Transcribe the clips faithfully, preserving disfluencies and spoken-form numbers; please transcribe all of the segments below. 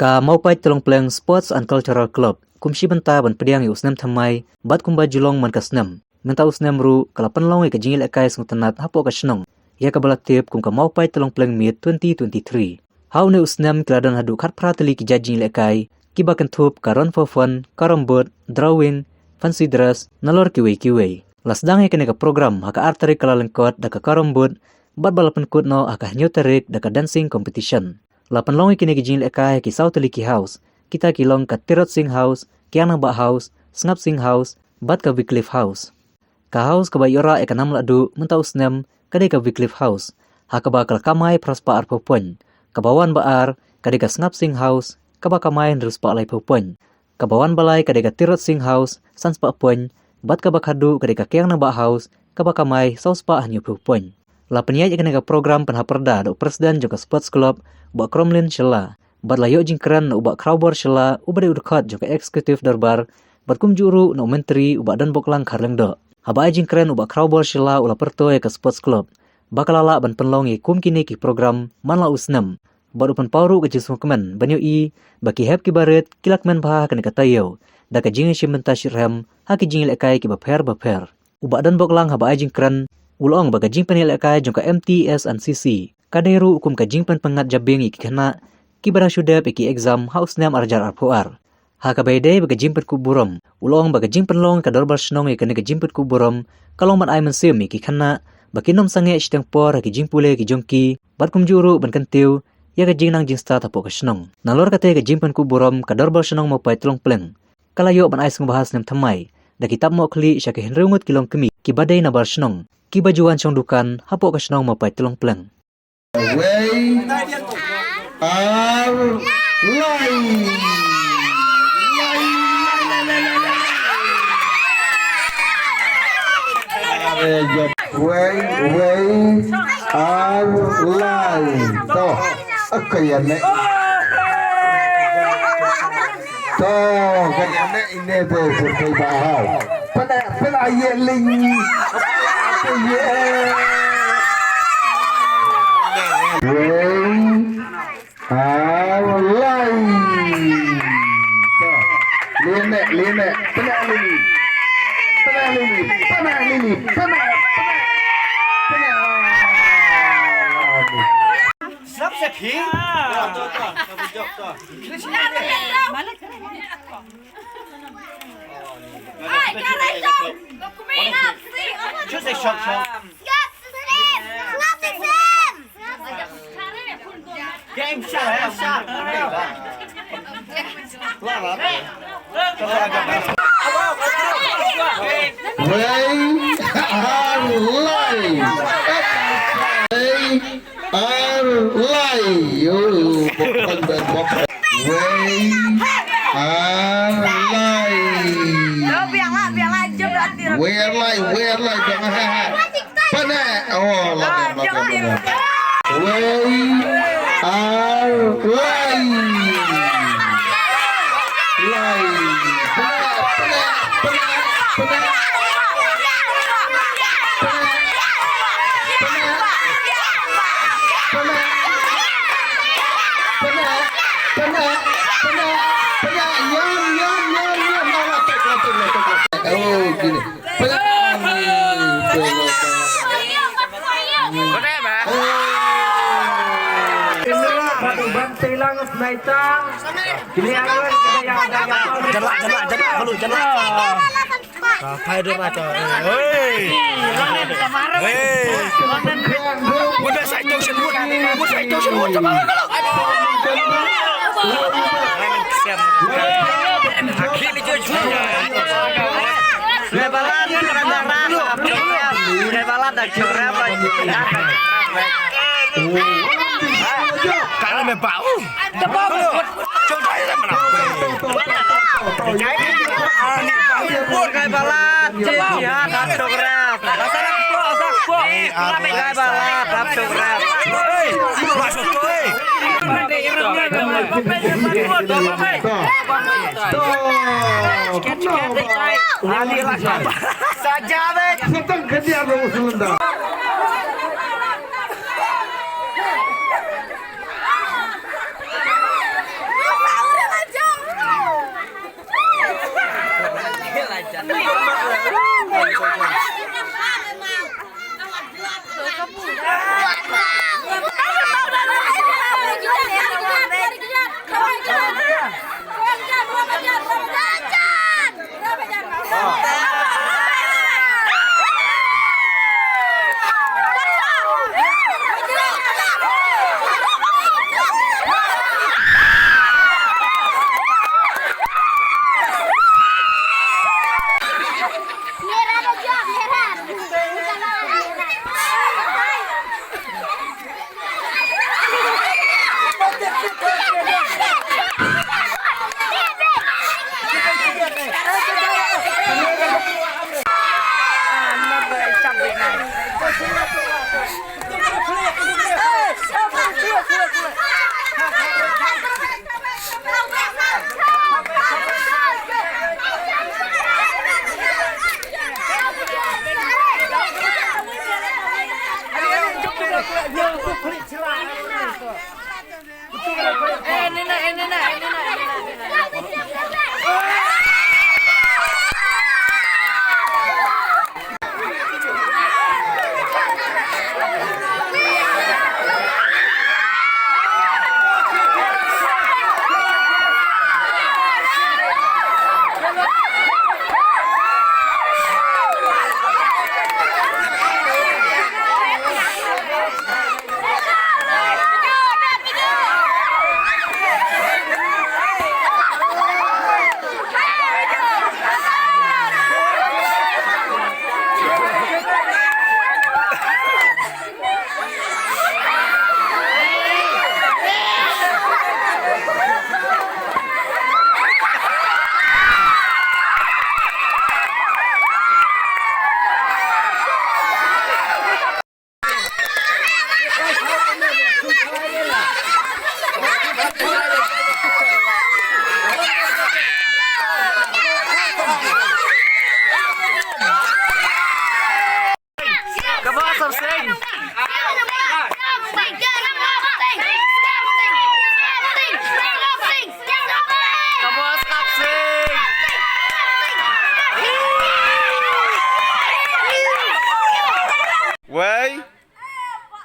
Ka Mawpait Tlong Pleng Sports and Cultural Club kum shi bynta ban pdiang ïa u snem thymmai bad kumba ju long man ka snem, mynta u snem ruh ka la pynlong ïa ka jingïalehkai sngewtynnat hapoh ka shnong ïa kaba la tip kum ka Mawpait Tlong Pleng Meet twenty twenty-three. Ha une u snem ki la don haduh khatphra tylli ki jait jingïalehkai kiba kynthup ka Run for Fun, Carrom Board, Drawing, Fancy Dress, nalor kiwei kiwei. La sdang ïa kane ka program ha ka ar tarik Kyllalyngkot da ka Carrom Board bad ba la pynkut noh ha ka hynñiew tarik da ka Dancing Competition. La pynlong ïa kine ki jingïalehkai ha ki saw tylli ki house, kita ki long ka Tirot Sing House, Kiang Nangbah House, Sngap Sing House bad ka Wycliffe House. Ka house kaba ïoh rah ïa ka nam lahduh mynta u snem ka dei ka Wycliffe House ha kaba ka la kamai phra spah arphew point. Kaba wan ba ar ka dei ka Sngap Sing House kaba kamai hynriew spah laiphew point. Kaba wan ba lai ka dei ka Tirot Sing House san spah point bad kaba khatduh ka dei ka Kiang Nangbah House kaba kamai saw spah hynñiewphew point. La pynïaid ïa kane ka program pynhapyrda da u president jong ka Sports Club, Bah Cromlin Shylla, bad la ïoh jingkren na u Bah Khrawbor Shylla uba dei u dkhot jong ka Executive Dorbar bad kumjuh ruh na u Myntri u Bah Donboklang Kharlyngdoh. Haba ai jingkren u Bah Khrawbor Shylla u la pyrto ïa ka Sports Club ba ka la lah ban pynlong ïa kum kine ki program man la u snem bad u pynpaw ruh ka jingsngewkmen ban ïohi ba ki hep ki barit ki la kmen bha ha kane ka taïew da ka jingïashim bynta shitrhem ha ki jingïalehkai kiba pher ba pher. U Bah Donboklang haba ai jingkren u la ong ba ka jingpynïalehkai jong ka M T S and C C ka dei ruh kum ka jingpynpyngngad jabieng ïa ki khynnah kiba dang shu dep ïa ki exam ha u snem ar hajar arphew ar. Ha kaba ïadei bad ka jingpynkup burom u la ong ba ka jingpynlong ka Dorbar Shnong ïa kane ka jingpynkup burom ka long ban ai mynsiem ïa ki khynnah ba kin ym sangeh shiteng por ha ki jingpule ki jong ki bad kumjuh ruh ban kyntiew ïa ka jingnang jingstad hapoh ka shnong. Nalor kata ka jingpynkup burom ka Dorbar Shnong Mawpait Tlong Pleng ka la ïoh ban ai sngewbha snem thymmai da ki tap mohkhlieh sha ki hynriew ngut ki longkmie kiba dei na bar shnong kiba ju wan shong dukan hapoh ka shnong Mawpait Tlong Pleng. Wei, ar, lai. Wei, wei, ar, lai. To, aka ïa ne. To, ka ïa ne ine te sirkai ba hau. Pynah, pynah ïa ling. Pynah ïa. Wei. Ar, lai. To. Lyngngoh, lyngngoh. Pynah lyngngoh. Pynah lyngngoh. Pynah lyngngoh. Pynah, pynah. Pynah. Snap se phi. Just a short, short. Wei, ar, lai. Wei, ar, lai. Yo, bok, bok, bok. Wei, ar, lai. Yo, biang lah, biang lah, jom dah, tir. Wei, ar, lai, wei, ar, lai, biang, ha, ha. Pynah. Oh, lah, biang, biang, biang. Wei, ar, lai. Lai. Pynah, pynah, pynah, pynah. Jangan, jangan, jangan, jangan. Phai dei ma to. Hei. Hei. Mut da sai to shin mut. Mut sai to shin mut. Ka la me pau. Kai Balat, Jihad, Abdograf. Kai Balat, Abdograf. Saja deh. Setengah dia baru selendang.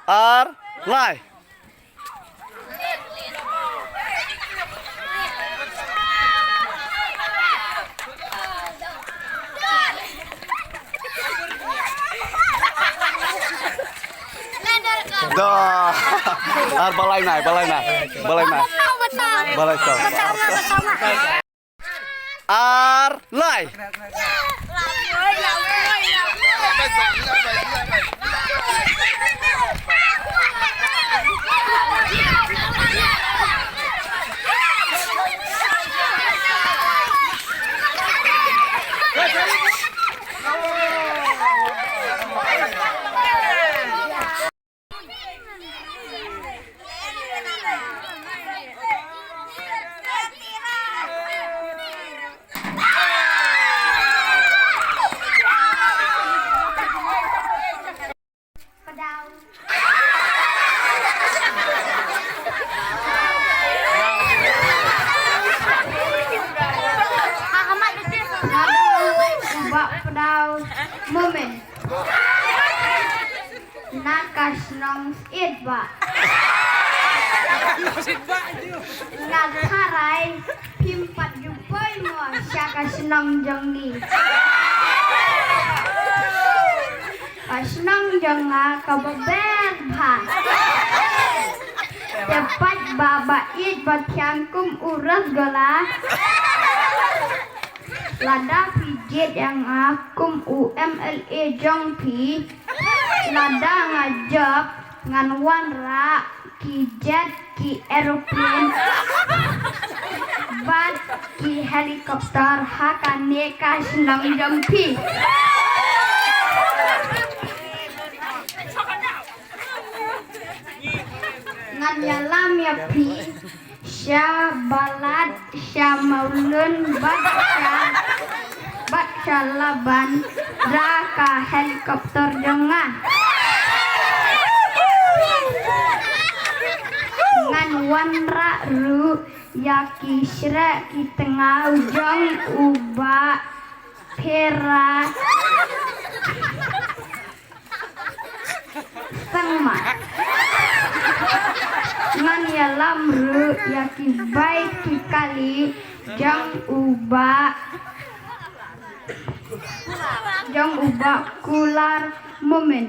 Ar, lai. Da. Ar, balai nai, balai nai. Balai nai. Balai to. Ar, lai. Ba pdau moment. Na ka shnong Sitbah. Nga tharai phim pat ju poi mo sha ka shnong jong ngi. Ka shnong jong nga kaba ber bha. Te pat ba ba ïeit ba thiang kum u rasgulla. Lada phi jied ïa nga kum u M L A jong phi. Lada nga jop ngan wanrah ki jet ki aeroplane bad ki helicopter ha kane ka shnong jong phi. Ngan ïalam ïa phi sha Balat, sha Mawlun bad sha, bad sha Laban da ka helicopter jong nga. Ngan wanrah ruh ïa ki shreh ki tngaw jong u Bah Phera Sangma. Ngan ïalam ruh ïa ki bai ki kali jong u Bah, jong u Bah Kular Momin.